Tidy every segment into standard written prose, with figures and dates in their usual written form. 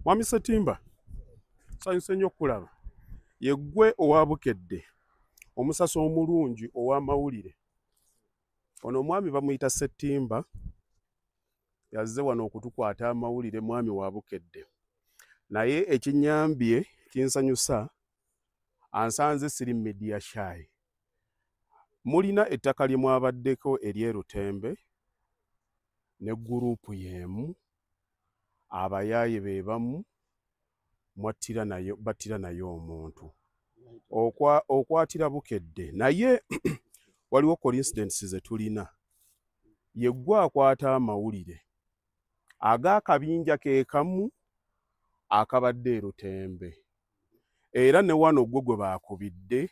Mwami Ssetimba, nsanyuse nnyo okukulaba. Yeggwe owa Bukedde, omusasi omulungi ow'amawulire. Ono omwami bamuyita Ssetimba, yazze wano okutukwata amawulire, mwami wa Bukedde. Naye ekinnyambye kinsanyusa, ansanze siri media shy. Mulina ettaka lye mwabaddeko ery'e Lutembe ne gurupu y'emu, abayaaye be bamu, mwattira nayo, battira nayo omuntu. Okwatira Bukedde, naye waliwo coincidence ze tulina. Yeggwe akwata amawulire ag'akabinja ke kamu akabadde e Lutembe, era ne wano gwe gwe baakubidde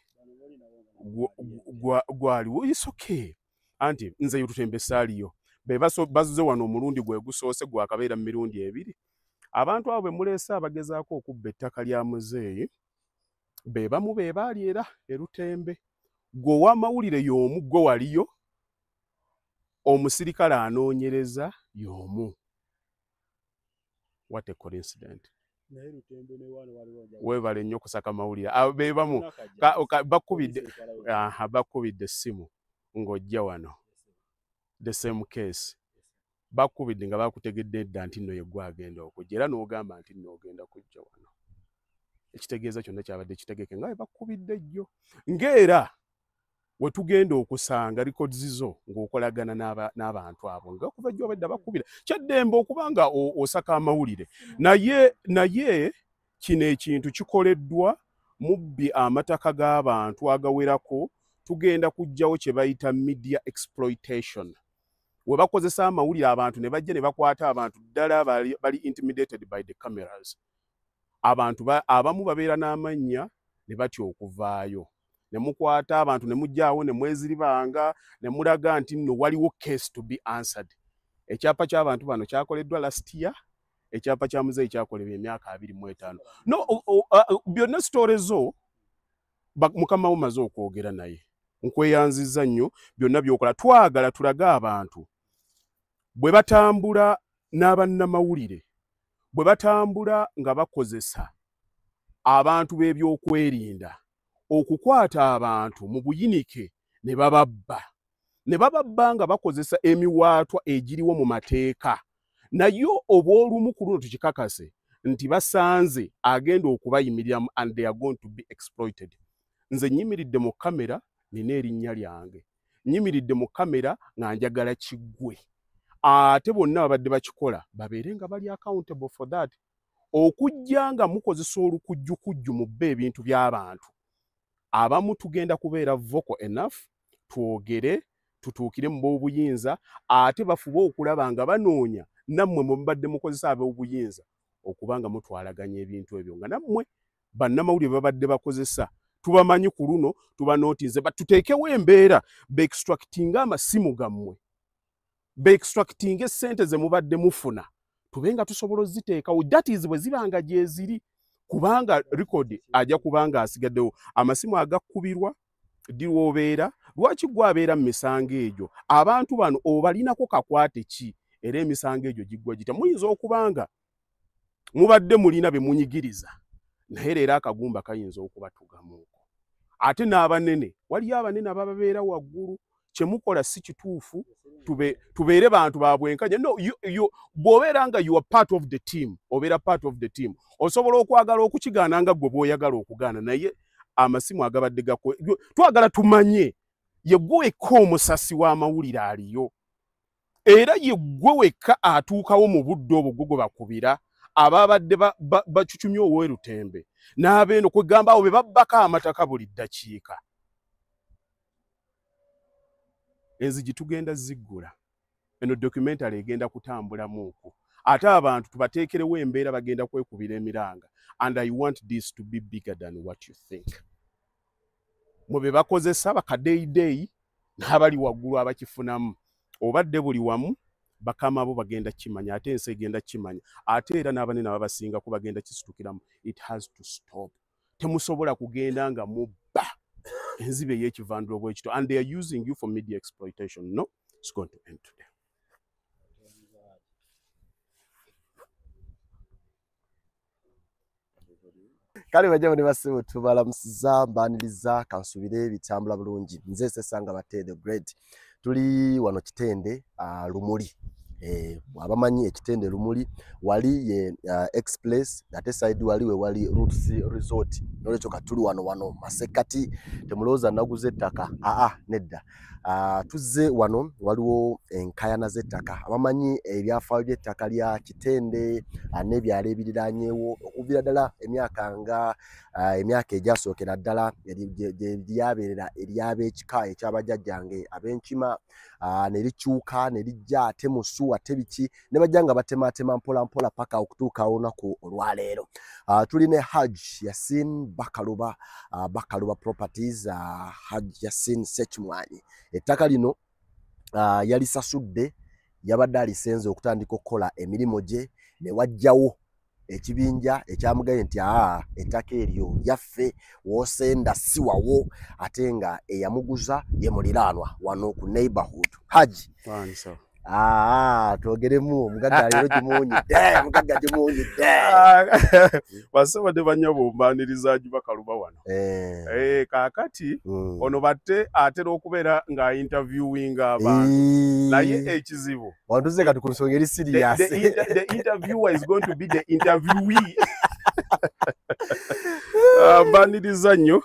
gwaliwo. Isoke anti nze Lutembe saaliyo, be bazze wano omulundi gwe gusoose, gwakabeera mu mirundi ebiri. Abantu abo be muleese abagezaako okubba ettaka lya muzeeyi be bamu be baali era e Lutembe. Gwe ow'amawulire y'omu, gwe waliyo, omusirikale anoonyereza y'omu. What a coincidence! Weebale nnyo okusaka mawulire. Be bamu bakubidde, bakubidde essimu ng'ojja wano, the same case. Bakubidde nga bakutegedde edda nti nno yeggwe agenda okujja, era n'ogamba nti nno ogenda kujja wano. Ekitegeeza kyonna kyabadde kitegeke nga bwe bakubidde jjo, ng'era we tugenda okusanga records zo ng'okolagana n'abantu abo nga kuva jjo obadde bakubira. Kyaddembe okuba nga osaka amawulire, naye kino ekintu kikoleddwa mubbi amataka g'abantu agawerako. Tugenda kuggyawo kye bayita media exploitation, we bakozesa amawulire abantu ne bajja ne bakwata abantu ddala bali intimidated by the cameras. Abantu abamu babeera n'amannya ne batya okuvaayo, ne mukwata abantu ne mujjaawo ne mweziribanga ne mulaga nti nno waliwo case to be answered. Ekyapa ky'abantu bano kyakoleddwa last year, ekyapa kya muzeeyi kyakolebwa emyaka 25. No, byonna story zo mukama wo maze okwogera naye, nkweyanzizza nnyo byonna by'okola. Twagala tulage abantu bwe batambula n'abannamawulire, bwe batambula nga bakozesa abantu b'ebyokwerinda okukwata abantu mu buyinike ne bababba, ne bababba nga bakozesa emiwaatwa egiriwo mu mateeka. Naye obw'olumu ku luno tukikakase nti basanze agenda okubayimiriramu and they are going to be exploited. Nze nnyimiridde mu kamera, nina erinnya lyange, nnyimiridde mu kamera nga njagala kiggwe, ate bonna babadde bakikola babeere nga bali accountable for that. Okujja nga mukozesa olukujjukujju mubbe ebintu by'abantu abamu, tugenda kubeera vocal enough twogere tutuukire mu b'obuyinza, ate bafube okulaba nga banoonya nammwe mwe mubadde mukozesa ab'obuyinza okuba nga mutwalaganya ebintu ebyo nga nammwe bannamawulire babadde bakozesa. Tubamanyi, ku luno tubanootinze, tuteekewo embeera beextractinga amasimu gammwe, beextractinga essente ze mubadde mufuna, tube nga tusobola oziteekawo. That is bwe ziba nga gyeziri, kubanga record ajja kubanga asigaddewo amasimu agakkubirwa ddi lw'obeera. Lwaki gwe abeera mu misango egyo, abantu bano obalinako kakwate ki? Era emisango egyo giggwa gitya? Muyinza okuba nga mubadde mulina be munyigiriza, naye leero akagumba kayinza okubatugamuuko. Ate n'abanene, waliyo abanene abababeera waggulu. Kyemukola si kituufu. Tubeere bantu ba bwenkanya. No, bw'obeera nga you are part of the team, obeera part of the team. Osobola okwagala okukigaana nga gwe bw'oyagala okugaana, naye amasimu agabadde gako twagala tumanye. Ye gwe wekka omusasi w'amawulire aliyo, era ye gwe wekka atuukawo mu budde obwo gwe gwe bakubira ababadde bacucumye ow'erutembe n'abeeno kwegamba abo be babbako amataka buli ddakiika. Enzigi tugenda ziggula, eno documentary egenda kutambulamuuku, ate abantu tubateekerewo embeera bagenda kwekubira emiranga. And I want this to be bigger than what you think. Mwe be bakozesa bakadeyideyi n'abali waggulu abakifunamu, obadde buli wamu, bakama bo bagenda kimanya, ate ensi egenda kimanya, ate era n'abanene ababasingako bagenda kisitukiramu. It has to stop. Temusobola kugenda nga mubba enziba ey'ekivandulo bwekito, and they are using you for media exploitation. No, it's going to end today. Kale bajja ne bassebo, tubalamusiza, mbaniriza, kansubire bitambula bulungi. Nze Sesanga Bate the Great. Tuli wano Kitende, Lumuli. Abamanyi ekitende Lumuli wali ye Express, ate side wali we wali Roots Resort. Nolwekyo katuli wano wano masekati, temulowooza naguze ettaka, aa nedda. Tuzze wano, waliwo enkayana z'ettaka. Abamanyi ebyafaayo by'ettaka lya Kitende n'ebyalo ebiriranyeewo okuviira ddala emyaka nga emyaka egyasookera ddala gye lyabeerera eryab'ekika ekyabajjajjange ab'enkima, ne likyuka ne lijja ate musu ate biki, ne bajja nga batemaatema mpola mpola paka okutuuka olunaku olwaleero. Tuli ne Haj Yasin Bakaluba, Bakaluba Properties, Haj Yasin Sekimwanyi. Ettaka lino yalisasudde, yabadde alisenze okutandika okukola emirimu gye, ne wajjawo ekibinja ekyamugambye nti aa, ettaka eryo lyaffe, w'osenda si wawo, ate nga eyamuguza ye muliraanwa wano ku neighborhood. Haji, aa, twogeremu. Omugagga leero gimuwunyidde, omugagga gimuwunyidde. Bassebo ne bannyabo, mbaniriza Bakaluba wano. Kaakati ono batte atera okubeera nga interviewinga abantu, naye ekizibu wantuze kati ku nsonga eri serious. The interviewer is going to be the interviewee. Mbaniriza nnyo.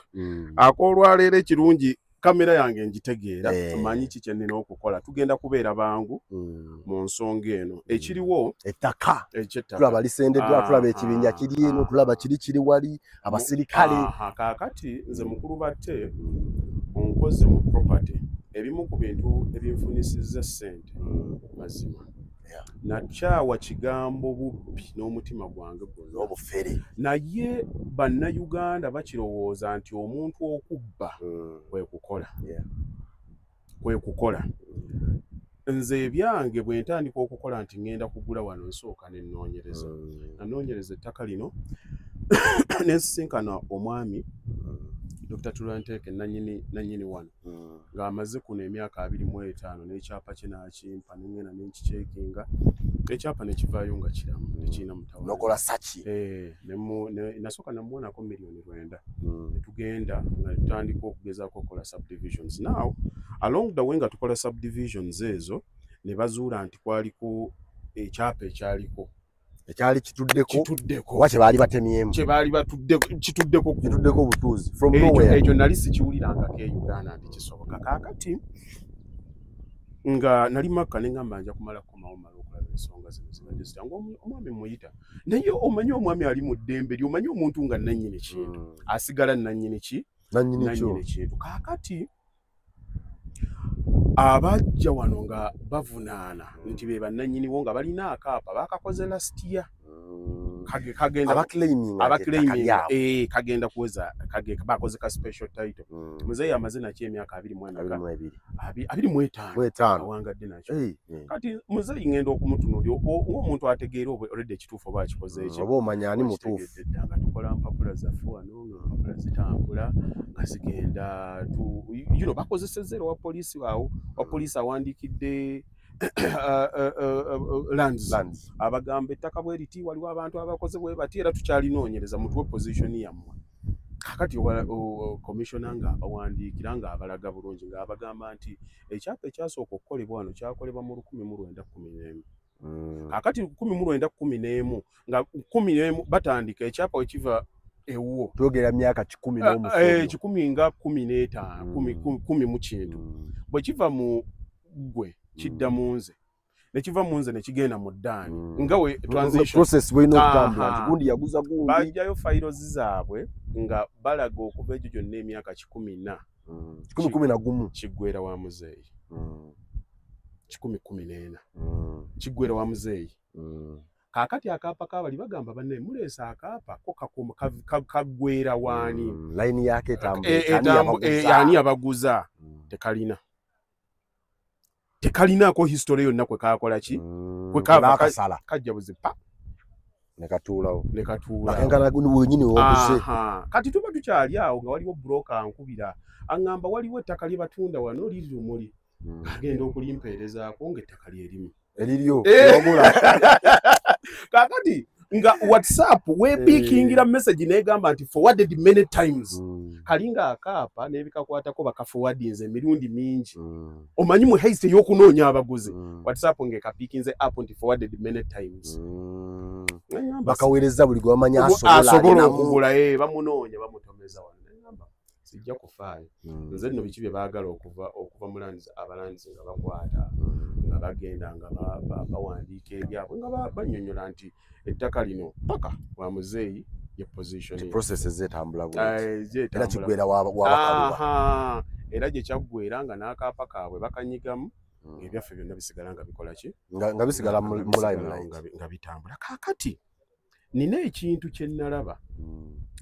Ak'olwaleero ekirungi kamera yange ngitegeera, manyi ki kye nnina okukola. Tugenda kubeera bangu mu nsonga eno ekiriwo ettaka ekyettaka. Tulaba lisendeddwa, tulaba ekibinja kiri eno, tulaba kiri kiri wali abasirikale. Aha, kaakati nze mukulu batte nkoze mu property. Ebimu ku bintu ebinfunisizza ssente, mazima, nakyawa kigambo bubbi n'omutima gwange gwonna. N'obufere. Naye bannayuganda bakirowooza nti omuntu okubba kwe kukola, kwe kukola. Nze ebyange bwe ntandika okukola nti ŋŋenda kugula wano, nsooka ne nnoonyereza. Nanoonyereza ettaka lino ne nsisinkana omwami Dr. Tulanteeke, nannyini nannyini wano, ng'amaze kuno emyaka 25, n'ekyapa kye n'akimpa, ne ŋŋenda ne nkicheckinga ekyapa ne kivaayo nga kiramu, tekirina mutawaana. Nokola saki. Nasooka namuwonako 9 million, ne tugenda nga tutandika okugezaako okukola subdivisions. Now along the way nga tukola subdivisions ezo, ne bazuula nti kwaliko ekyapa ekyaliko ekyali kituddeko kituddeko oba kye baali batemyemu. Kye baali batuddeko, kituddeko. Kituddeko obutuuzi from Ekyo nowhere. Ekyo nali sikiwulirangako e Uganda nti kisoboka. Kaakati nga nali Makka, ne ŋŋamba nja kumala kukomawo mala okulaba ensonga zino zibadde zitya, nga omwami muyita. Naye omanyi omwami ali mu ddembe lye, omanyi omuntu nga nannyini kintu asigala nannyini ki? Nannyini kyo. Nannyini kintu. Kaakati abajja wano nga bavunaana nti be bannannyiniwo, nga balina akaapa baakakoze last year. Kagenda abaclaiminga abaclaiminga, kagenda kuweza bakoze ka special title. Muzeeyi amaze nakyo emyaka abiri mu emeka? 22. 25. 25. Awangadde nakyo. Eh. Kati muzeeyi ngenda okumutunuulira ng'omuntu ategeera oba already ekituufu oba akikoze eki. Oba omanya ani mutuufu. Okitegedde dda nga tukola mpapula zaffe wano, nga empapula zitambula nga zigenda tu bakozesezza era wa poliisi awo, wa poliisi awandiikidde lands, Lands. abagamba ettaka bwe riti, waliwo abantu abakoze bwe bati, era tukyalinoonyereza, mutuwe position yammwe. Kakati commissioner ng'abawandiikira ng'abalaga bulungi, ng'abagamba nti ekyapa ekyasooka okukolebwa wano kyakolebwa mu 1911. Kakati 1911, nga 11 batandika ekyapa wekiva ewuwo. Twogera myaka 100 n'omusobyo. 115, 10 mu kintu. Bwe kiva mu ggwe kidda mu nze, ne kiva mu nze ne kigenda mu ddaani, nga we transition process bw'olina okutambula Aha. nti gundi yaguza gundi. Bajjayo files zaabwe nga balaga okuva egyo gyonna emyaka 140. 111. Kiggwera wa muzeeyi. 114 kiggwera wa muzeeyi. Kaakati akaapa kaabali bagamba, bannaye muleese akaapa ko kaggwera waani? Layini yako etambula. Ani yabaguza? Ani yabaguza? Tekalina, tekalinaako history yonna kwe kakola ki. Kwe kava Baakasala kajja buzipa ne katuulawo ne katuula. Akenkana wenyini woguze. Aha. Kati tuba tukyali awo nga waliwo broker ankubira, aŋŋamba waliwo ettaka lye batunda wano liri Lumuli, agenda okulimpeerezaako ng'ettaka lyerimu eriryo Eh. wagula. Kaakati Nga WhatsApp wepiikingira message n'egamba nti forwarded many times. Kalinga akaapa n'ebikakwatako bakaforwardinze emirundi mingi. Omanyi mu haste ey'okunoonya abaguzi, WhatsApp ng'ekapiikinze app nti forwarded many times. Bakaweereza buli gwe bamanyi asobola okugula, bamunoonya bamutomeza wano. Nengamba sijja kufaayo. Nze nno biki bye baagala okuva mu lands, abalanzi nga bakwata, nga bagenda nga bawandiika ebyabwe, nga bannyonnyola nti ettaka lino paka wa muzeeyi ye position. Process zetambula bulungi. Era kiggwera wabakaluba. Era gye kyaggwera nga n'akaapa kaabwe bakanyigamu, ebyaffe byonna bisigala nga bikola ki? Nga bisigala mu limelight. Nga bitambula. Kaakati nina ekintu kye nnalaba.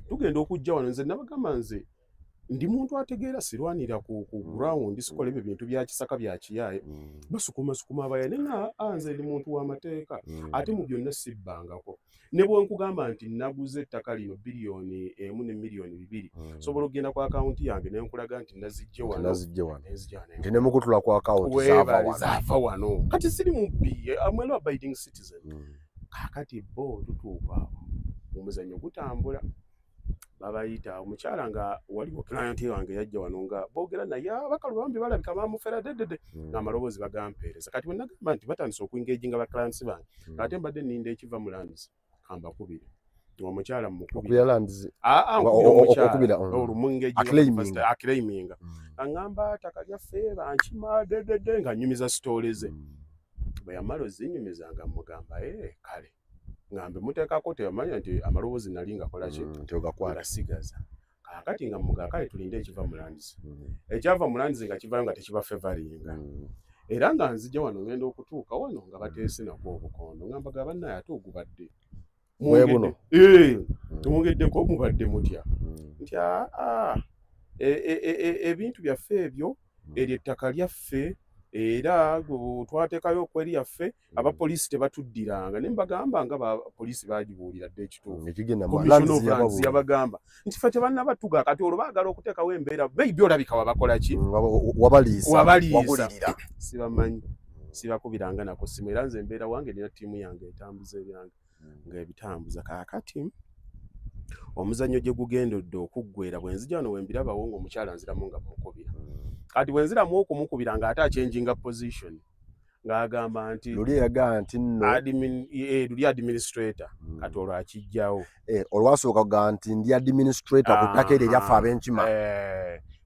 Tugenda okujja wano, nze nabagamba nze ndi muntu ategeera, sirwanira ku ground, sikola ebyo bintu bya kisaka bya kiyaaye. Basukumasukuma abayaye, naye nga nze ndi muntu w'amateeka, ate mu byonna sibbangako. Ne bwe nkugamba nti naguze ettaka lino 1 ne 2 million, sobola okugenda ku akawunti yange ne nkulaga nti nazijje wano. Nti ne mukutula ku akawunti zaava wano. Kati siri mubbi, I'm a law abiding citizen. Kaakati bo tutuuka omuzannyo gutambula, babayita omukyala nga waliwo client wange yajja wano nga boogera naye abakalu bambi balabika bamufera dedede, ng'amaloboozi bagampeereza. Kati bwe nagamba nti batandise okuengaginga ba clients bange, ate mbadde nninda ekiva mu lands, kambakubire omukyala mukubira aclaiminga, aŋŋamba ttaka lyaffe bankima dedede, nga nnyumiza story ze. Bwe yamala ozinnyumiza nga mmugamba kale ngambe muteekako, teyamanya nti amaloboozi nali ngakola ki, ngasigaza. Kaakati nga mugamba kale tulinde ekiva mu lands. Ekyava mu lands nga kivaayo nga tekiba favoringa. Era nga nzija wano ngenda okutuuka wano nga bateese nako obukondo, ngamba ga bannaye ate ogubadde mwongeddeko mubadde mutya? Nti ebintu byaffe ebyo, eryo ettaka lyaffe, era twateekayo okweri yaffe, abapoliisi tebatuddiranga. Ne mbagamba nga bapoliisi bagibuulira dde ekituufu, yabagamba nti ffe tebannabatuga. Kati olwo baagala okuteekawo embeera, maybe olabika wabakola ki, wabaliisa. Sibamanyi, sibakubiranga nako simu, era nze embeera wange nina ttiimu yange etambuza ebyange ng'ebitambuza. Kaakati omuzannyo gye gugendedde okuggwera, bwe nzija wano wembirabawo ng'omukyala nziramu nga mukubira. Kati bwe nziramu okumukubira ng'ate achanginga position, ng'agamba nti luli yagamba nti nno luli administrator, kati olwo akijjawo. Olwasooka kugamba nti ndi administrator ku ttaka eryo eryaffe ab'enkima.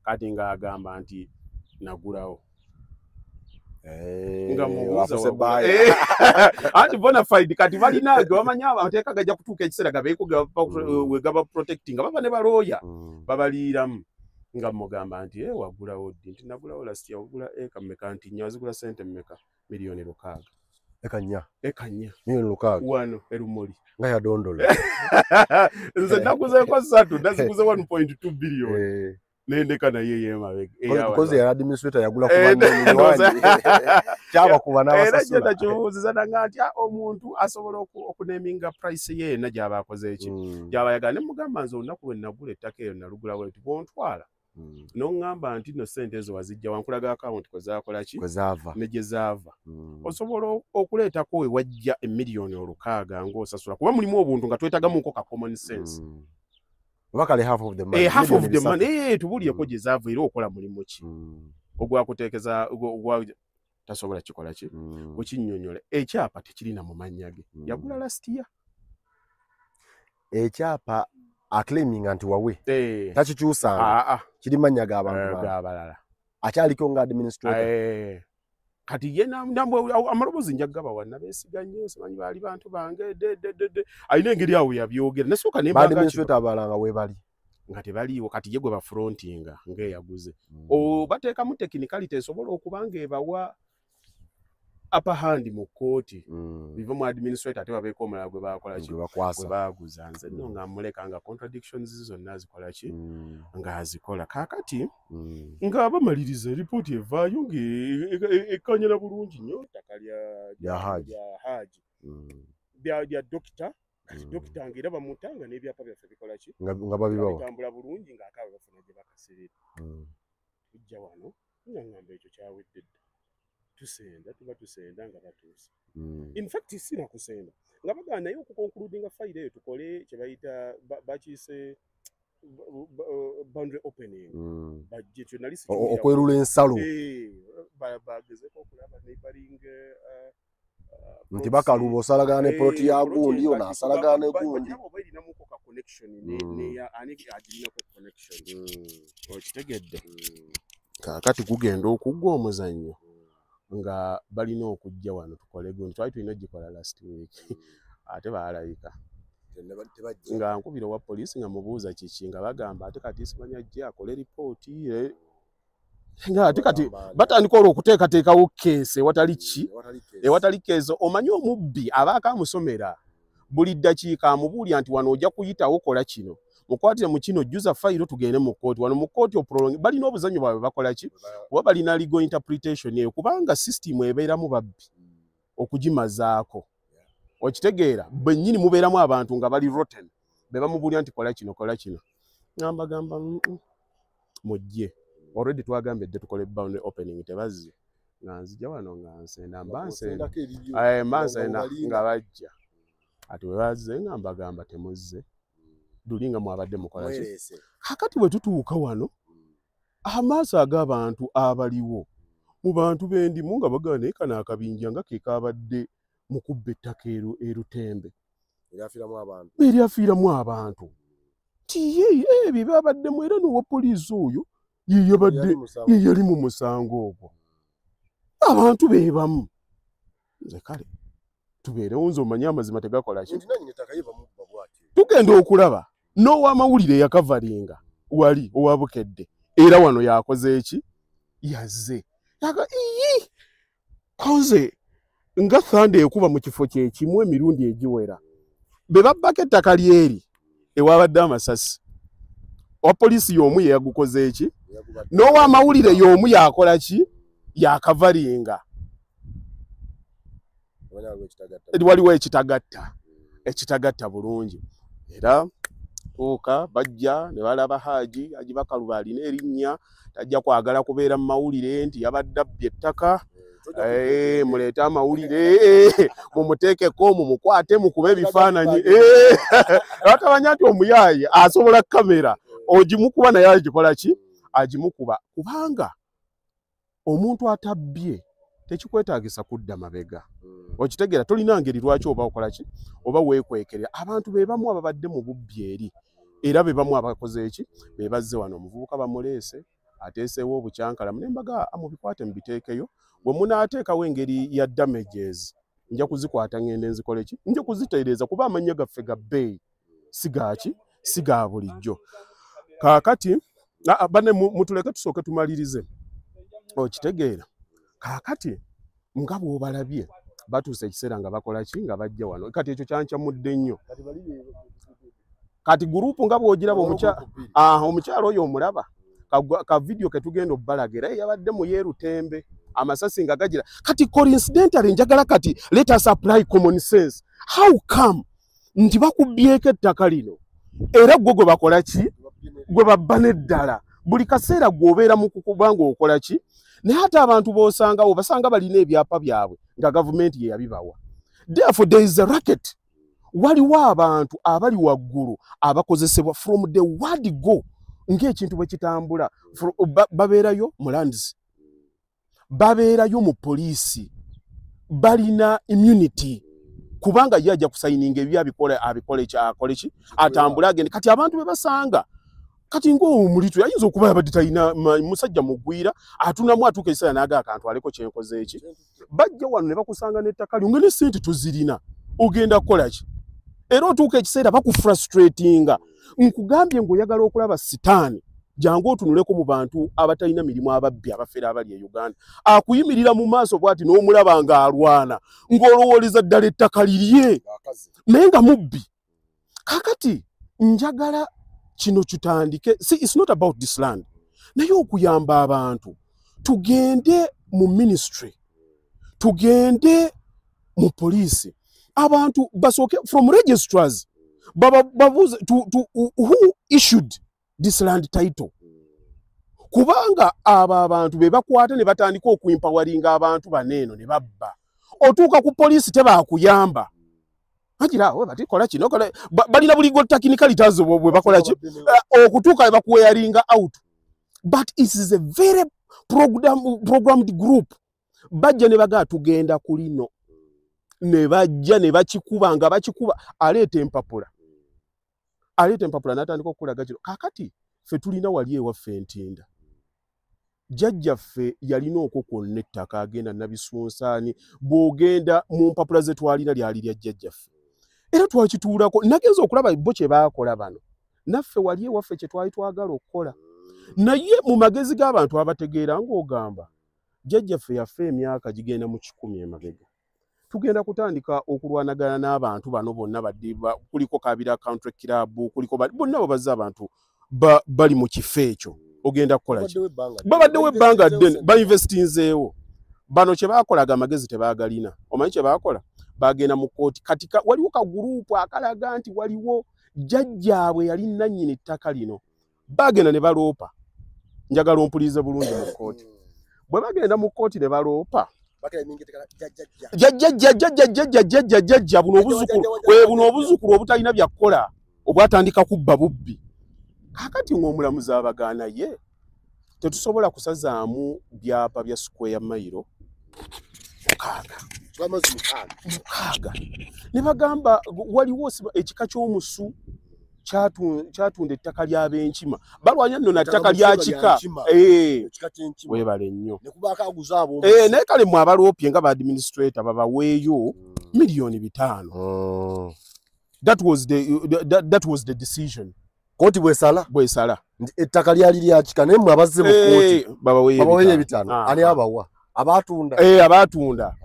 Kati ng'agamba nti nagulawo. Nga mubuuza anti bona fide. Kati balina ge bamanyi amateeka gajja kutuuka ekiseera gabeeko we gaba protecting, baba ne balooya babaliiramu. Nga mugamba nti wagulawo ddi? Nti nagulawo last year. Wagula eka mmeka? Nti nnya. Wazigula sente mmeka? 6 million. Eka 4? Eka 4. 6 million. Wano erumuli. Nga yadondola. Nze naguzeeko 3, naziguze 1.2 billion, nendeka naye yemabega. Kozi ya administrator yagula ku banne kyabakuba n'abasasula. Era nakibuuziza nanga nti omuntu asobola okuneminga price ye yenna gy'aba akoze eki, gy'aba ayagala. Ne mugamba nze olunaku lwe nagula ettaka eyo nalugula bwe nti, bwontwala n'oŋŋamba nti nno ssente ezo wazijja, wankulaga akawunti kwe zaakola ki, ne gye zaava, osobola okuleetako we wajja 6 million ng'osasula, kuba mulimu obuntu nga twetagamuko ka common sense. Oba half of the money. Half of the money, tubuulireko gye zaava, era okola mulimu ki ogwakuteekeza ogwa tasobola kikola ki kukinnyonnyola. Ekyapa tekirina mu mannya ge, yagula last year. Ekyapa aclaiminga nti wawe, takikyusanga, kiri mannya g'abantu g'abalala. Akyaliko nga administrator. Kati ye amaloboozi nja kugabawa, nabeesiga nnyo, simanyi baali bantu bange dededede, alina engeri awo yabyogera nasooka. Administrator abalala nga weebali? Nga tebaliiwo. Kati ye gwe bafrontinga ng'eyaguze, bateekamu technicality esobola okuba ng'ebawa upper hand mu kkooti, biva mu administrator, ate babeeko omulala gwe bakola ki, gwe baaguza. Nze nno nga muleka nga contradictions zonna azikola ki, ng'azikola. Kaakati nga bamaliriza ripooti evaayo ng'ekkanyana bulungi nnyo ttaka lya Haaji, lya dokita. Kati dokita ng'era bamuta nga n'ebyapa byaffe bikola ki, nga babibawa, bitambula bulungi, ng'akaaba bafuna gye bakasirira. Tujja wano nga ngamba ekyo kyawedde dda. Tusenda, tuba tusenda nga batuuse. In fact sina kusenda nga bagamba, naye okuconcludinga fayiro eyo tukole kye bayita bakiyise boundary opening. Bajje kyo nali Okwerula ensalo. Eh, bagezeko okulaba neighboring Nti bakaluba osalagana ne poloti ya gundi, ono asalagana ne gundi. Oba erinamuko ka connection neya ani agirinako connection. Okitegedde? Kaakati gugenda okuggwa omuzannyo nga balina okujja wano tukole gundi. Twali tulina ogikola last week, ate baalabika nga nkubira owa poliisi nga mubuuza kiki, nga bagamba ate kati simanya ajje akole ripooti, nga ate kati batandika olwo okuteekateekawo case ewatali ki, ewatali case. Omanyi omubbi abaako amusomera buli ddakiika, amubuulira nti wano ojja kuyitawo, kola kino, mukwatire mu kino, jjuza fayiro, tugende mu kkooti. Wano mu kkooti oprolong. Balina obuzannyo bwabwe bakola ki, kuba balina legal interpretation eyo, kubanga system ebeeramu babbi okugimazaako. Okitegeera? Bennyini mubeeramu abantu nga bali rotten, be bamubuulira nti kola kino, kola kino. Ngamba gamba, Mujje, already twagambye dde tukole boundary opening." Tebazze. Nga nzija wano nga nsenda, mba nsenda. Mba nsenda nga bajja. Ati bwe bazze nga mbagamba, "Temuzze luli nga mwabadde mukola ki?" Kakati bwe tutuuka wano, amaaso ag'abantu abaliwo mu bantu b'endimu nga bagamba, "Naye kano akabinja nga ke kabadde mu kubba ettaka erutembe eryafiiramu abantu." Ti ye ebyo byabaddemu, era n'owa poliisi oyo ye yabadde ye yali mu musango ogwo, abantu be bamu. Nze kale tubeerewo, nze omanyi amazima tegakola ki. Tugenda okulaba n'owamawulire yakavalinga wali owabukedde, era wano yakoze eki, yazze yaga iyi koze nga thunder ekuba mu kifo kyekimu emirundi egiwera. Be babbako ettaka lyeri ewabadde amasasi, wa poliisi y'omu ye yagukoze eki, n'owamawulire y'omu yakola ki, yakavalinga. Waliwo ekitagatta, ekitagatta bulungi. Era tuuka bajja ne balaba Haji. Haji Bakaluba alina erinnya, tajja kwagala kubeera mu mawulire nti yabadde abbye ettaka. Muleete amawulire, mumuteekeko, mumukwate, mukube ebifaananyi. Batamanya nti omuyaaye asobola kamera ogimukuba, naye agikola ki, agimukuba, kubanga omuntu atabbye tekikwetaagisa kudda mabega. Okitegeera? Tolina ngeri lwaki oba okola ki, oba weekwekerera. Abantu be bamu ababadde mu bubbi eri, era be bamu abakoze eki, be bazze wano. Omuvubuka bamuleese, ateeseewo obukyankalamu, ne mbaga, "Mubikwate mubiteekeyo. Bwe munaateekawo engeri ya damages, nja kuzikwata ngende nzikole ki, nja kuzitereeza, kuba amannya gaffe ga bbeeyi, si gaaki, si ga bulijjo." Kaakati banne mutuleke tusooke tumalirize. Okitegeera? Kaakati nga bw'obalabye batuuse ekiseera nga bakola ki, nga bajja wano. Kati ekyo kyankyamudde nnyo. Kati group nga bw'ogiraba, omukyalo oyo omulaba ka video ke tugenda obbalaga, era yabadde mu yeerutembe amasasi nga gagira. Kati coincidentally, njagala kati let us apply common sense. How come nti bakubyeko ettaka lino, era gwe gwe bakola ki, gwe babba n'eddala? Buli kaseera gw'obeera mu kukuba ng'okola ki, naye ate abantu b'osangawo basanga balina ebyapa byabwe nga gavumenti ye yabibawa. Therefore there is a racket. Waliwo abantu abali waggulu abakozesebwa from the word go ng'ekintu bwe kitambula. Babeerayo mu lands, babeerayo mu poliisi, balina immunity, kubanga ye ajja kusayininga ebyo, abikola, abikole ki, akole ki, atambule agende. Kati abantu be basanga kati ng'omulitu ayinza okuba yabadde talina musajja mugwira atunamu, atuuka ekiseera n'aga akantu aleko kyenkoze eki. Bajja wano ne bakusanga n'ettaka lyo nga ne ssente tozirina, ogenda kukola ki? Era otuuka ekiseera bakufrustratinga. Nkugambye ng'oyagala okulaba sitaani, jangu otunuleko mu bantu abatalina mirimu, ababbi, abafere abali e Uganda. Akuyimirira mu maaso bw'ati n'omulaba ng'alwana, ng'olowooleza ddala ettaka lirye, naye nga mubbi. Kakati njagala kino kitandike. See, it's not about this land, naye okuyamba abantu. Tugende mu ministry, tugende mu poliisi, abantu basooke from registrars babuuze who issued this land title, Kubanga abo abantu be bakwata ne batandika okuimpawaringa abantu baneeno ne babba. Otuuka ku poliisi tebakuyamba. Agira we bati kola kino kola balina buli go technicalities bwe bakola ki okutuuka bakuwearinga out. But it is a very programmed group. Bajja ne baga tugenda kulino. Ne bajja ne bakikuba nga bakikuba aleeta empapula. Aleeta empapula n'atandika okulaga kino. Kaakati ffe tulina wali ewaffe Ntinda. Jjajjaffe yalina okwo kwonna ettaka agenda Nabisunsaani bw'ogenda mu mpapula ze twalina lyali lya jjajjaffe. Era twakituulako nagenza okulaba bo kye baakola bano. Naffe wali ewaffe kye twali twagala okukola. Naye mu magezi g'abantu abategeera ng'ogamba jjajjaffe yaffe emyaka gigenda mu 100 emabega. Tugenda kutandika okulwanagana n'abantu bano bonna baddiba kuliko Kabira Country Club kuliko bonna babazze abantu bali mu kifo ekyo. Ogenda kukola ki? Babaddewo ebbanga ddene bainvestinzeewo. Bano kye baakolaga amagezi tebaagalina. Omanyi kye baakola? Bagenda mu kkooti. Kati waliwo kaguruupu akalaga nti waliwo jjajjaabwe yali nannyini ttaka lino. Bagenda ne baloopa. Njagala ompulirize bulungi mu kkooti. Bwe bagenda mu kkooti ne baloopa jjajja buno obuzukulu obutalina bya kukola obwatandika kubba bubbi. Kaakati ng'omulamuzi abagaana ye tetusobola kusazaamu byapa bya square mailo 6. Ne bagamba waliwo ekika ky'omusu kyatunda ettaka ly'abenkima. Balwanya nno na ttaka lya kika. Weebale nnyo. Naye kale mmwe abaloopye nga ba administrator babaweeyo 5 million. That was the decision. Kooti bwesala ettaka lyali lya kika naye mmwe abazze mu kkooti babaweeyo 5. Ani abawa? Abaatunda. Abaatunda.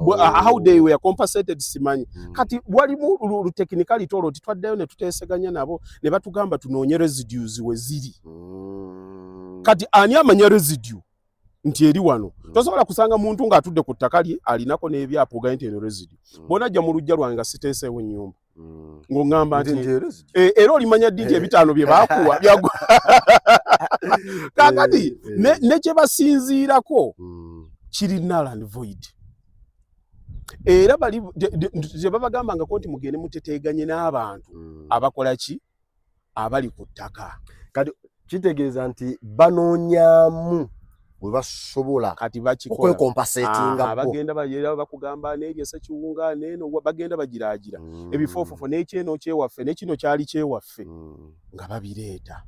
How they were compensated simanyi. Kati walimu lu technicality olwo titwaddeyo ne tuteeseganya nabo ne batugamba tunoonye residues we ziri. Kati ani amanya residue nti eri wano? Tosobola kusanga muntu ng'atudde ku ttaka lye alinako n'ebyapa ogaye nti eno residue. Bw'onajja mu luggya lwange nga siteeseewo nnyumba. Ng'oŋŋamba nti era olimanya ddi nti 5 bye baakuwa byagwa. Kaakati ne kye basinziirako kiri null and void. Era bali gye babagambangako nti mugende muteteeganye n'abantu abakola ki abali ku ttaka. Kati kitegeeza nti banoonyaamu bwe basobola kati bakikola okwekompensatinga. Bagenda era bakugamba n'eryo Ssekiwunga n'eno bagenda bagiraagira ebifoofofo n'ekyeno kyewaffe n'ekino kyali kyewaffe nga babireeta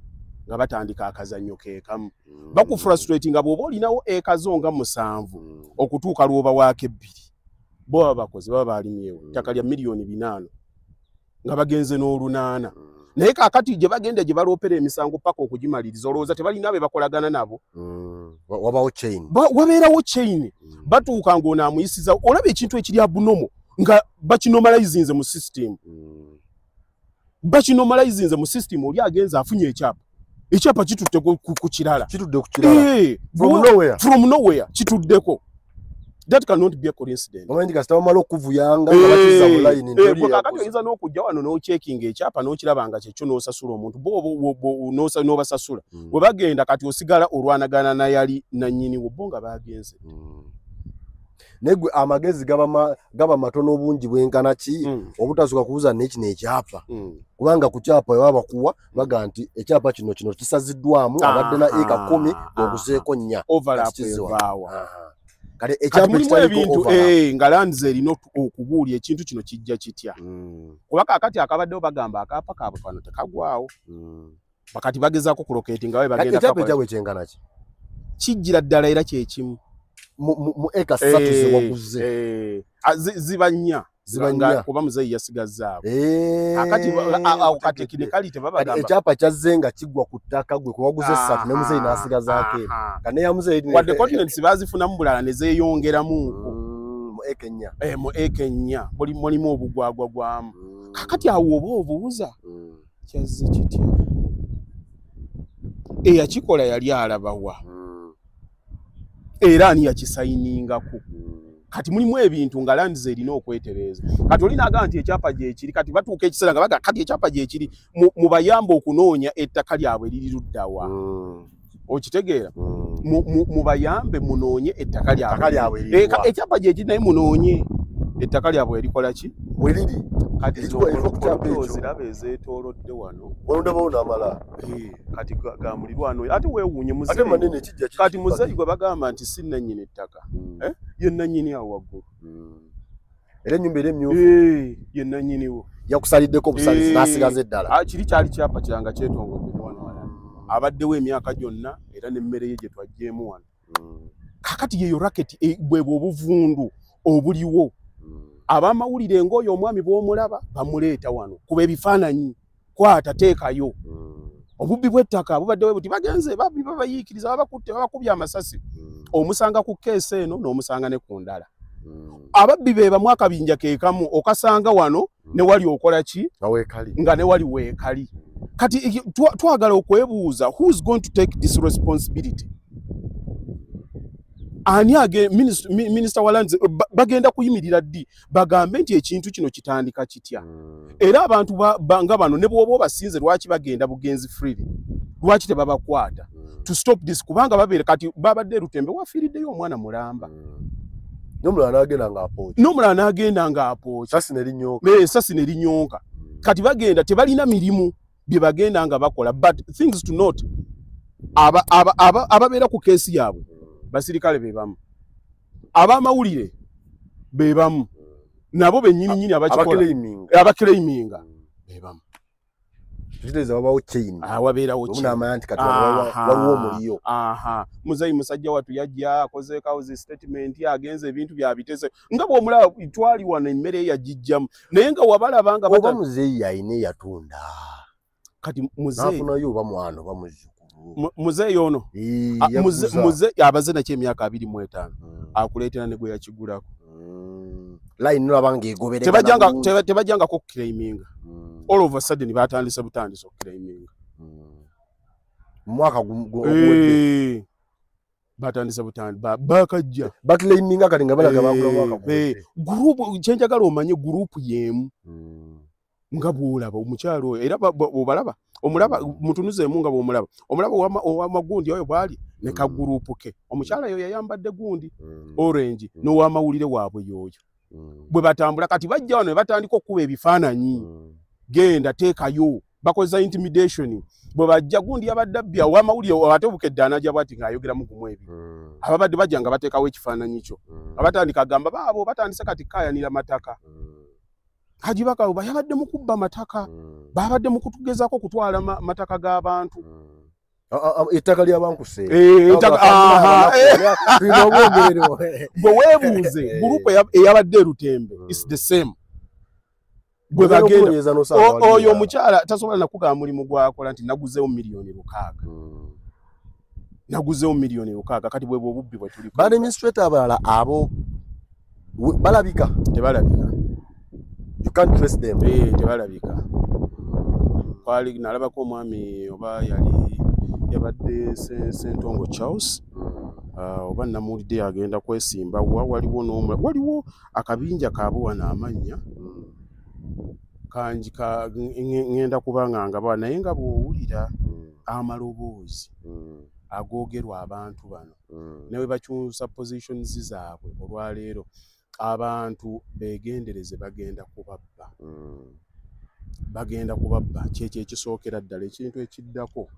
nga batandika akazannyo keekamu. Bakufrustratinga bw'oba olinawo eka zo nga 7 okutuuka lw'oba waako 2. Bo baba bakoze baba balimyewo ttaka lya 5 million nga bagenze n'olunaana. Naye kaakati gye bagenda gye baloopera emisango paka okugimaliriza olowooza tebalina be bakolagana nabo. Wabawo chain. Wabeerawo chain. Batuuka ng'ono amuyisiza olaba ekintu ekiri abnormal nga bakinormalizinze mu system. Bakinormalizinze mu system oli agenze afunye ekyapa. Ekyapa kitutte ku kirala. Kitudde ku kirala. From nowhere kituddeko. That cannot be a coincidence. Omanyi kasita bamala okuvuyanga nga bakiza mu line nti oli kakati oyinza n'okujja wano n'ocheckinga ekyapa n'okiraba nga kyekyo n'osasula omuntu bo n'obasasula. Bwe bagenda kati osigala olwanagana na yali nannyini wo bo nga bagenze. Naye gwe amagezi gaba matono obungi bwenkana ki obutasuka kubuuza n'ekino ekyapa. Kubanga ku kyapa bwe bakuwa baga nti ekyapa kino kisaziddwamu abadde na eka 10 ng'oguzeeko 4. Overlap evaawa. Kale ekyapa ebintu nga lands erina okubuulya ekintu kino kijja kitya. Kuba kaakati akabaddewo bagamba akaapa kaabwe kano tekagwawo. Bakati bagezaako kulocatinga babe bagenda ekyapa ekyabwe kyenkana ki? Kijjira ddala era kyekimu. Mu eka 3 ze waguze. Ziba 4. Kuba muzeeyi yasigazzaako. Akati awo ka technicality babagamba. Ekyapa kyazze nga kigwa ku ttaka gwe kuwaguze 3 ne muzeeyi n'asigazaako emu. Kane ya muzeeyi wadde continents baazifunamu bulala ne zeeyongeramu mu eka 4. Mu eka 4 mulimu obugwagwa gwamu. Kakati awo oba obuuza kyazze kitya? Eyakikola yali alabawa. Era ani yakisayiningako? Kati mulimu ebintu nga lands erina okwetereeza. Kati olina aga nti ekyapa gyekiri kati batuuka ekiseera nga baga kati ekyapa gyekiri mubayamba okunoonya ettaka lyabwe liri luddawa. Okitegeera? Mubayambe munoonye ettaka lyabwe. Ekyapa gye kiri, naye munoonye ettaka lyabwe erikola ki? Weriri. Kati ziraba ezeetoolodde wano. Walondabawo n'amala. Kati ga mulirwano ate weewuunye muzeeyi. Ate manene kijja kati muzeeyi gwe bagamba nti si nnannyini ettaka. Ye nnannyini awo waggulu. Era ennyumba era emyufu. Ye nnannyiniwo. Yakusaliddeko obusalizi n'asigaza eddala. Kiri kyali kyapa kiranga kyetongodde ne wano walala. Abaddewo emyaka gyonna era n'emmere ye gye twaggyeemu wano. Kaakati yeyo racket bwe bwe obuvundu obuliwo. Abamawulire ng'oyo omwami bw'omulaba bamuleeta wano kuba ebifaananyi kwata teekayo. Obubbi bw'ettaka bubaddewo buti, bagenze babbi babayiikiriza, babakutte, babakubye amasasi. Omusanga ku keesi eno n'omusanga ne ku ndala. Ababbi be bamu, akabinja ke kamu, okasanga wano ne wali okola ki nga ne wali weekali. Kati twagala okwebuuza, who is going to take this responsibility? Ani age minister wa lands bagenda kuyimirira ddi bagambe nti ekintu kino kitandika kitya? Era abantu nga bano ne bw'oba obasinze, lwaki bagenda bugenzi freely? Lwaki tebabakwata to stop this? Kubanga babeere kati babadde Lutembe wafiiriddeyo omwana mulamba. N'omulala n'agenda ng'apooca. N'omulala n'agenda ng'apooca. Sasi ne linyonka. Esasi ne linyonka. Kati bagenda tebalina mirimu bye bagenda nga bakola. But things to note, ababeera ku keesi yaabwe basirikale be bamu, abamawulire be bamu, nabo bennyini nnyini abakikola abaclaiminga be bamu. Kitegeeza wabawo chain. Wabeerawo chain. Omunamanya nti kati waliwo omuliyo. Muzeeyi musajja wattu yajja akozeekawo zi statement, agenze ebintu byabitese nga bw'omulaba twali wano emmere ye yagijjamu, naye nga wabalaba nga oba muzeeyi yalina eyatunda. Kati muzeeyi n'afunayo oba mwana oba muzzukulu. Muzeeyi ono muzeeyi abaze nakyo emyaka 25 akuleetera ne gwe yakigulako. Line nolaba ng'egoberera. Tebajjangako kuclaiminga. All of a sudden batandise butandise okuclaiminga. Mwaka guwedde. Batandise bakajja. Baclaiminga kati nga balaga bagula mwaka guwedde. Group kyenjagala omanye group y'emu. Nga bw'olaba omukyalo oyo era bw'obalaba omulaba mutunuzeemu nga bw'omulaba omulaba ow'amagundi oyo bw'ali ne kagurupu ke. Omukyala oyo yayambadde gundi orange n'owamawulire waabwe y'oyo. Bwe batambula kati bajja wano ne batandika okukuba ebifaananyi. Genda teekayo, bakozesa intimidation. Bwe bajja gundi yabadde abbya ow'amawulire ate obukedde anajja bw'ati ng'ayogeramu gumu ebiri. Ababadde bajja nga bateekawo ekifaananyi kyo. Abatandika agamba baabo batandise kati kukaayanira mataka. Haji Bakaluba yabadde mu kubba mataka, babadde mu kutugezaako okutwala mataka g'abantu. Ettaka ly'abankuse. Bwe weebuuze gurupu eyabadde Erutembe is the same. Bwe bagenda oyo omukyala tasobola nakugamba mulimu gwakola nti naguzeewo 6 million. Naguzeewo 6 million. Kati bwe obubbi bwe tuliko. Ba administrator abalala abo balabika? Tebalabika. You can't trace them. Tebalabika. Kwali nalabako omwami oba yali yabadde Sentongo Charles, oba namuwulidde agenda kwesimba wa waliwo n'omulala, waliwo akabinja kaabwe wano amannya kangi ka ŋŋenda kuba nga ngaba, naye nga bw'owulira amaloboozi agoogerwa abantu bano ne bwe bakyusa positions zaabwe olwaleero, abantu beegendereze, bagenda kubabba, bagenda kubabba. Kyekyo ekisookera ddala. Ekintu ekiddako,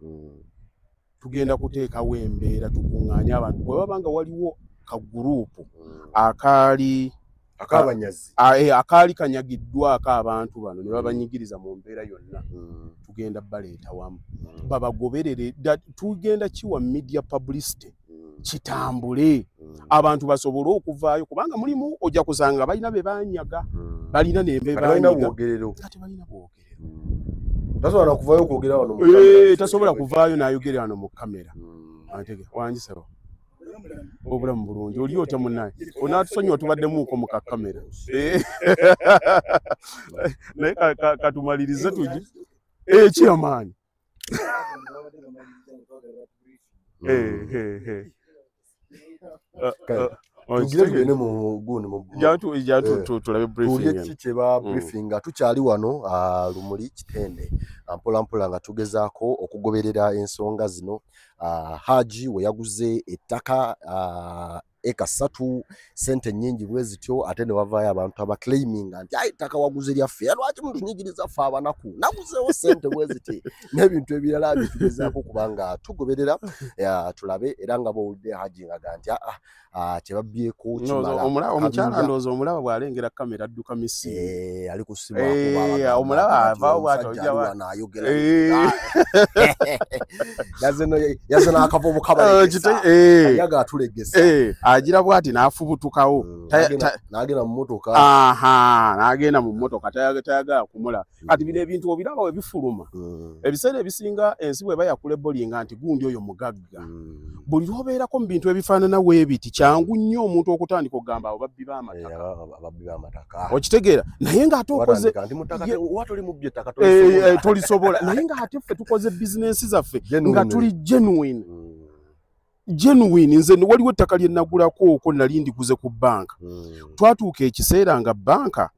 tugenda kuteekawo embeera tukuŋŋaanye abantu bwe baba nga waliwo kaguruupu akaali akabanyazi akaali kanyagiddwako abantu bano ne babanyigiriza mu mbeera yonna, tugenda baleeta wamu babagoberere. Tugenda kiwa media publicity kitambule, abantu basobole okuvaayo, kubanga mulimu ojja kusanga balina be banyaga, balina nembe balina banyiga bwogerero. Nga tebalina bwogerero. Tasobola kuvaayo okwogera wano mu kamera. Tasobola kuvaayo n'ayogera wano mu kamera. Antege wangisaba obulamu bulungi, oli otya munnaye? Onaatusonyiwa tubaddemuuko mu kakamera. Naye katumalirize tugi ekiyamaanyi. Kale. Tugire tugende mu gundi mu Jantu tulabe briefing. Tuwulire ki kye ba briefinga. Tukyali wano Lumuli Kitende, mpola mpola nga tugezaako okugoberera ensonga zino. Haji we yaguze ettaka eka 3, sente nnyingi bwe zityo, ate ne wavaayo abantu abaclaiminga nti ayi ettaka waguze lyaffe, lwaki mutunyigiriza ffe abanaku, naguzeewo sente bwe ziti n'ebintu ebirala byetugezaako kubanga tugoberera tulabe. Era nga bw'owulidde Haji ng'aga nti kye babbyeko kimala. Omukyala ndowooza omulaba bw'alengera kamera adduka misinde. Ali ku ssimu akuba, omulaba avaawo bw'ati ojja wano ayogera. Yazze n'akavubuka balegesa. Yaga atulegesa. Agira bw'ati n'afubutukawo. N'agenda mu mmotoka. N'agenda mu mmotoka, tayagala kumulaba. Kati bino ebintu obiraba we bifuluma. Ebiseera ebisinga ensi bw'eba yakulebolinga nti gundi oyo mugagga. Buli lw'obeerako mu bintu ebifaanana weebiti, kyangu nnyo omuntu okutandika okugamba abo babbi b'amataka. Okitegeera? Naye ng'ate okoze tolisobola. Naye ng'ate ffe tukoze bizinensi zaffe nga tuli genuine. Genuine. Nze waliwo ettaka lye nagulako okwo nali ndiguze ku banka. Twatuuka ekiseera nga banka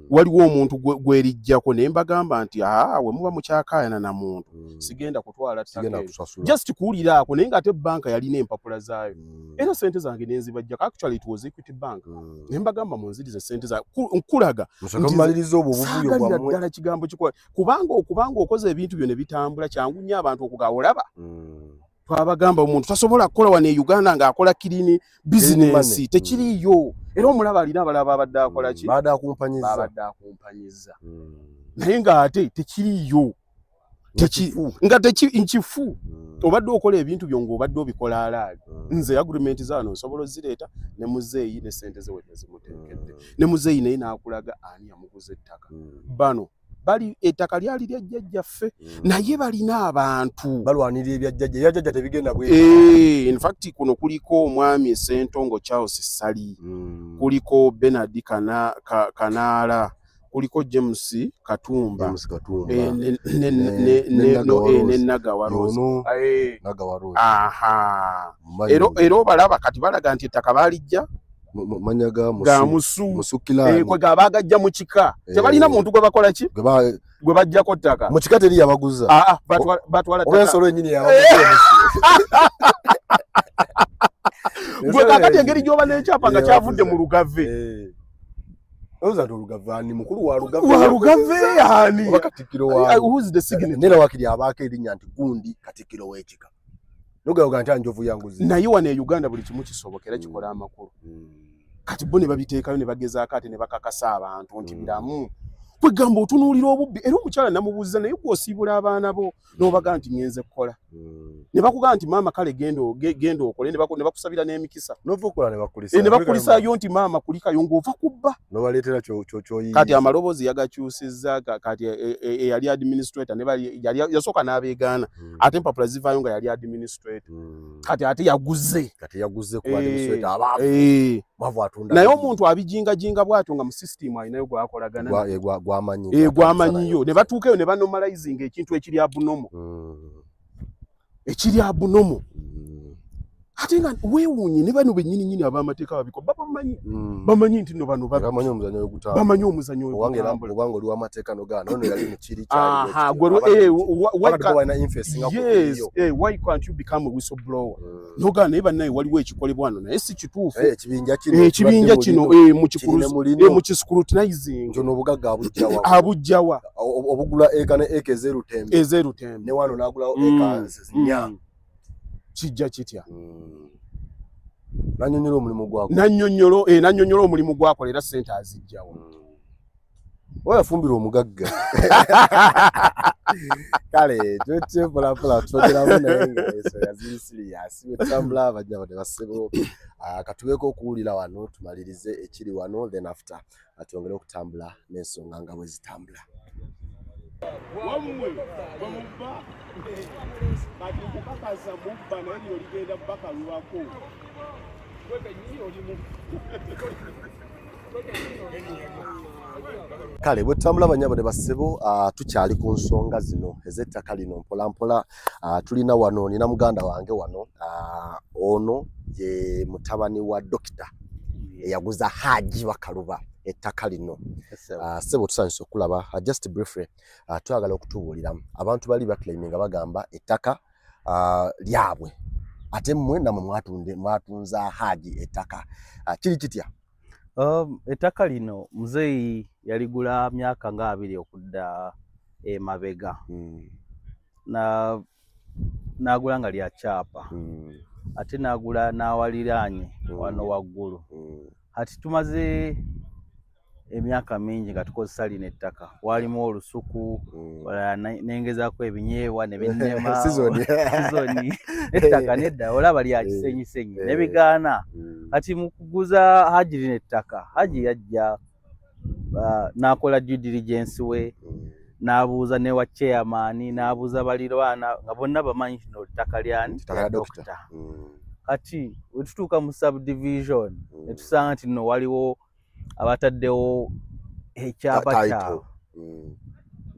waliwo omuntu gwerijjako, ne mbagamba nti we muba mukyakaayana na muntu sigenda kutwala ttaka, just kuwuliraako. Naye ng'ate banka yalina empapula zaayo, era sente zange ne nzibajjako. Actually it was Equity Bank. Ne mbagamba munzirize sente zange, nkulaga saagalira ddala kigambo kikola, kubanga okubanga okoze ebintu byo ne bitambula kyangu nnyo abantu okugaba. Olaba twabagamba omuntu tasobola kukola wano e Uganda ng'akola clean business, tekiriiyo. Era omulaba alina abalala babadde akola ki, babadde akumpanyiza, naye ng'ate tekiriiyo, nga nkifu. Obadde okola ebintu byo ng'obadde obikola alaali. Nze agreement zaano nsobola ozireeta ne muzeeyi ne sente ze wenazimuteekedde, ne muzeeyi naye n'akulaga ani yamuguza ettaka. Bano bali ettaka lyali lya jjajjaffe, naye balina abantu balwanirira ebyajjajja, ebyajjajja tebigenda bwe. In fact kuno kuliko omwami Ssentongo Charles Ssali, kuliko Bernard Kanaala, kuliko James Katumba, ne Nagawa Rose. Era obalaba kati balaga nti ettaka baalijja manya ga musu kwega bagajja mu kika, tebalina muntu gwe bakola ki gwe bajjako ttaka mu kika, teri yabaguza. Batwala ttaka ensolo yennyini yabaguza. Gwe kakati engeri gy'oba n'ekyapa nga kyavudde mu Lugave. Oza nti Olugave ani mukulu wa Lugave? Wa Lugave ani? Oba Katikkiro wa who's the signatory? Nera wakiri abaako erinnya nti gundi Katikkiro w'ekika. Nogayoga nti Njovu yanguzi. Naye wano e Uganda buli kimu kisoboka era kikola amakulu. Kati bo ne babiteekayo ne bagezaako ate ne bakakasa abantu nti biramu. Kwegamba otunuulira obubbi. Era omukyala namubuuza, naye gw'osiibula abaana bo n'obaga nti ngenze kukola. Ne bakugamba nti maama kale genda okole, ne bakusabira n'emikisa. N'ova okola ne bakulisaayo. Ne bakulisaayo nti maama kulikayo ng'ova kubba. N'obaleetera ky'oyiiya. Kati amaloboozi yagakyusizza, kati eyali administrator yasooka n'abeegaana, ate empapula zivaayo nga yali administrator. Kati ate yaguze. Kati yaguze ku administrator abaavu. Bavu atunda. Naye omuntu abijingajinga bw'atyo nga mu system alinayo gw'akolagana. Gwamanyiyo. Ne batuukayo ne banormalizinga ekintu ekiri abnormal. Ekiri abnormal. Ate nga weewuunye ne bano bennyini nnyini ab'amateeka babikola babamanyi. Bamanyi nti nno bano bamanyi omuzannyo we gutambula. Bamanyi omuzannyo we gutambula. Obanga oli w'amateeka n'ogaana ono yali mu kiri kyali. Why can't you become a whistleblower? N'ogaana naye bannaye waliwo ekikolebwa wano naye si kituufu. Ekibinja kino mu kiscrutinizing. Nti ono obugagga abujjawa. Abujjawa. Obugula eka ne eka ez'erutembe. Ez'erutembe. Ne wano n'agulawo eka nnya. Kijja kitya. Nannyonnyola omulimu gwako. Nannyonnyola omulimu gwakola era ssente azijjawo. Oba yafumbira omugagga. Kale tutye mpolampola twogeramu naye nga ensonga ziri serious. Bwe tutambula abajja bano bassebo, katubeeko okuwulira wano tumalirize ekiri wano, then after twongere okutambula n'ensonga nga bwe zitambula. Wammwe bwe mubba kati nkukakasa mubba, naye lino ligenda bbakalubako. Gwe kennyini oli mu Kale bwe tutambula bannyabo ne bassebo, tukyali ku nsonga zino ez'ettaka lino mpola mpola. Tulina wano nina muganda wange wano, ono ye mutabani wa dokita. Eyaguza Haji Bakaluba ettaka lino. Ssebo, tusanyuse okulaba. Just briefly, twagala okutubuuliramu. Abantu bali baclaiminga, bagamba ettaka lyabwe, ate mmwe namwe mwatunza Haji ettaka. Kiri kitya? Ettaka lino muzeeyi yaligula myaka nga 20 okudda emabega, n'agula nga lya kyapa, ate n'agula n'awaliraanye wano waggulu. Ati tumaze emyaka mingi nga tukozesa lino ettaka. Walimu olusuku, nengezaako ebinyeebwa ne binnema. Season. Season. Ettaka nedda, olaba lya kisenyisenyi ne bigaana. Kati mu kuguza Haji lino ettaka, Haji yajja n'akola due diligence we, n'abuuza ne wa chairman, n'abuuza balirwana nga bonna bamanyi kino ttaka lyani? Ttaka lya doctor. Doctor. Kati we tutuuka mu subdivision ne tusanga nti nno waliwo abataddewo ekyapa Title. kyabwe,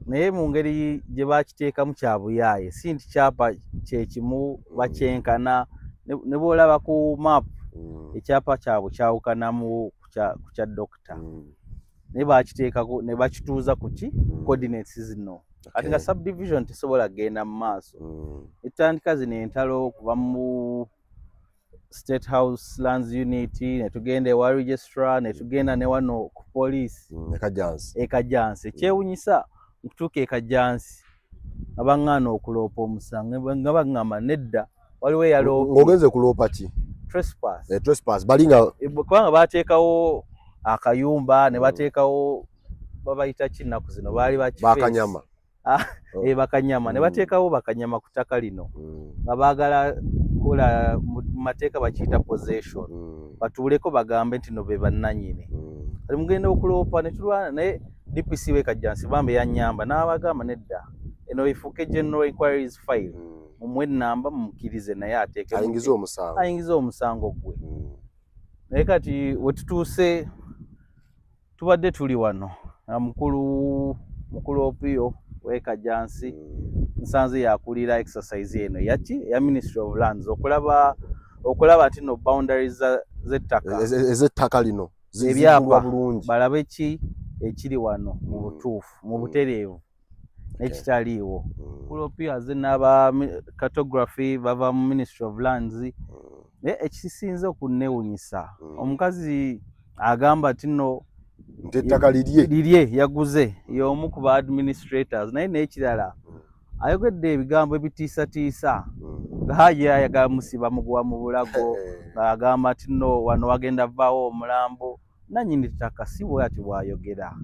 naye mu ngeri gye bakiteekamu kya buyaaye, si nti kyapa kyekimu bakyenkana. Ne bw'olaba ku map, ekyapa kyabwe kyawukanamu ku kya doctor, naye bakiteekako ne bakituuza ku ki? Coordinates zino. Kati nga subdivision tesobola kugenda mu maaso, etandika zino entalo okuva mu State House Lands Unit, ne tugenda ewa registrar, ne tugenda ne wano ku police E Kajjansi. E Kajjansi. Ekyewunyisa, nkutuuka e Kajjansi nga baŋŋaana okuloopa omusango, nga baŋŋamba nedda, waliwo eyaloopa. Ng'ogenze kuloopa ki? Trespass. Trespass balinga. Kubanga bateekawo akayumba ne bateekawo, babayita ki nnaku zino, baali bakanyama. Eh, bakanyama ne bateekawo bakanyama ku ttaka lino nga baagala kukola, mu mateeka bakiyita possession, batuuleko bagambe nti no be bannannyini. Kati mugenda okuloopa ne tulwana, naye DPC w'e Kajjansi bambe yannyamba n'abagamba nedda, eno efuuke general inquiries file, mumuwe ennamba, mumukkirize naye ateeke ayingize omusango. Ayingize omusango gwe. Naye kati wetutuuse, tubadde tuli wano nga mukulu Opio w'e Kajjansi, nsanze yakulira exercise eno yaki eya Ministry of Lands okulaba nti no boundaries z'ettaka ez'ettaka lino ebyapa zigulwa bulungi. Balabe ki ekiri wano mu butuufu, mu butereevu, n'ekitaliiwo. Mukulu Opio azze n'aba cartography bava mu Ministry of Lands, naye ekisinze okunnewunyisa, omukazi agamba nti no nti ettaka lirye. Lirye yaguze, y'omu ku ba administrators. Naye n'ekirala, ayogedde ebigambo ebitiisatiisa, nga Haji ayagala musiba muguwa mu bulago, ng'agamba nti no wano wagenda vaawo omulambo. Nannyini ttaka si bwe ati bw'ayogera.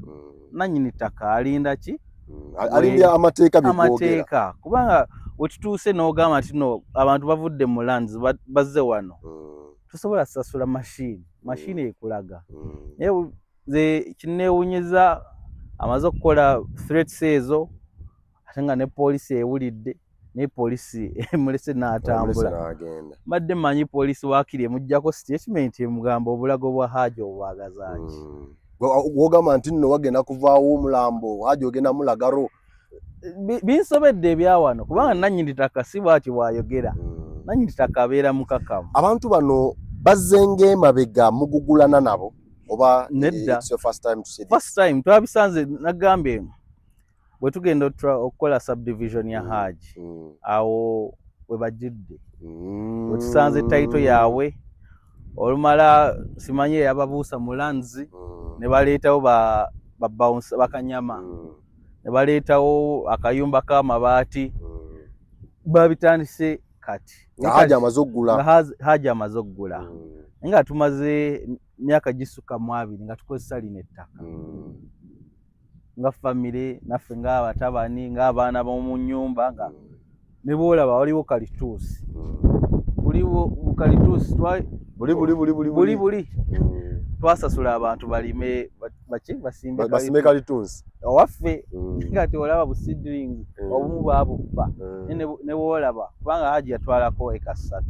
Nannyini ttaka alinda ki? Alinda amateeka byegoogera. Amateeka, kubanga wetutuuse n'ogamba nti no abantu bavudde mu lands bazze wano, tosobola sasula mashini, mashini ekulaga. Naye nze kinneewunyiza, amaze okukola threats ezo, ate nga ne poliisi ewulidde, naye poliisi emulese n'atambula. N'agenda. Mbadde mmanyi poliisi waakiri emuggyako statement emugamba obulago bwa Haji obwagazaaki. Wogamba nti nno wagenda kuvaawo omulambo, Haji ogenda mulagaro. Binsobedde ebyawano, kubanga nannyini ttaka si bw'ati bw'ayogera. Nannyini ttaka abeera mukakamu. Abantu bano bazzenga emabega mugugulana nabo oba? Nedda. It's your first time to see this? First time twabisanze. Nagambye bwe tugenda okukola subdivision ya Haji, awo we bajjidde, we tusanze title yaabwe. Olumala simanyi eyababuusa mu lands, ne baleetawo ba bouncer bakanyama, ne baleetawo akayumba k'amabaati. Babitandise kati. Nga Haji amaze okugula. Nga Haji amaze okugula. Naye nga tumaze myaka gisuka mu 20 nga tukozesa lino ettaka nga famire naffe, ng'abatabani, ng'abaana b'omu nnyumba, nga ne bw'olaba waliwo kalituusi, buliwo bukalituusi buli buli buli buli. Buli buli. Twasasula abantu balime baki basimbe basime kalituusi kalituusi owaffe, nga teolaba bu seedlings obumu baabubba. Naye ne bw'olaba, kubanga Haji yatwalako eka 3,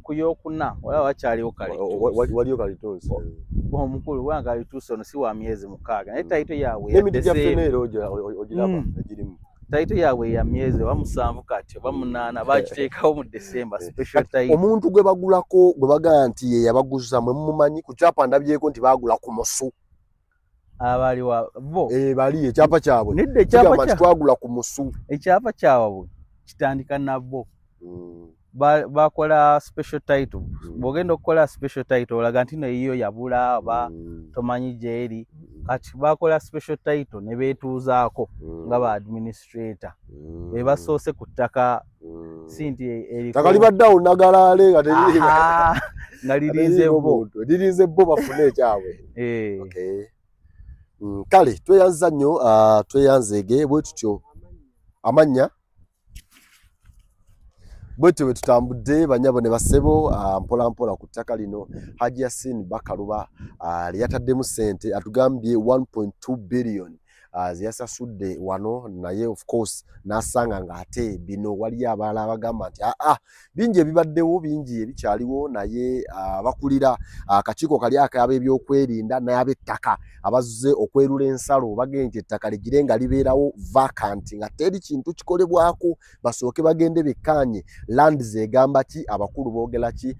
ku yokuna olaba wakyaliwo kalituusi. Waliyo kalituusi. Omukulu, kubanga kalituusi ono si wa myezi 6, naye title yaabwe n'emiti gya ya ffene era ogiraba egirimu. Title yaabwe ya myezi oba 7 kati oba 8, bagiteekawo mu December, special title. Omuntu gwe bagulako, gwe bagamba nti ye yabaguza, mwe mumumanyi? Ku kyapa ndabyeko nti baagula ku musu. Abaliwa bo? Bali ekyapa kyabwe Nedda, ekyapa kigamba nti twagula ku musu. Ekyapa kyabwe kitandika nabo. Bakola special title. Bw'ogenda okukola special title, olaga nti no eyiyo yabula oba tomanyi gy'eri. Kati bakola special title ne beetuuzaako nga ba administrator, be basoose ku ttaka, si nti eriko. Ttaka libaddeawo nagalaale nga Aha, nga lirinze bo. Lirinze bo bafune ekyabwe. Eh. Okay. Kale tweyanza nnyo, tweyanzeege bwe tutyo amannya bwetyo bwe tutambudde, banyabo ne basebo, mpola mpola ku ttaka lino Haji Yasin Bakaluba lye yataddemu ssente. Atugambye 1.2 billion ze yasasudde wano, naye of course n'asanga ng'ate bino waliyo abalala abagamba nti aa bingi ebibaddewo, bingi ebikyaliwo, naye bakulira akakiiko kali ak'ab'ebyokwerinda n'ab'ettaka abazze okwerula ensalo, bagenda nti ettaka ligire nga libeerawo vacant nga teri kintu kikolebwako, basooke bagende bekkaanye lands egamba ki, abakulu boogera ki,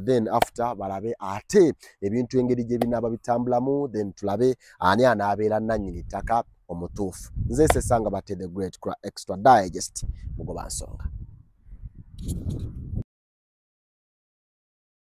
then after balabe ate ebintu engeri gye binaaba bitambulamu, then tulabe ani anaabeera nannyini ttaka omutuufu. Nze Sesanga Bate, the Great Extra Digest, mugoba nsonga.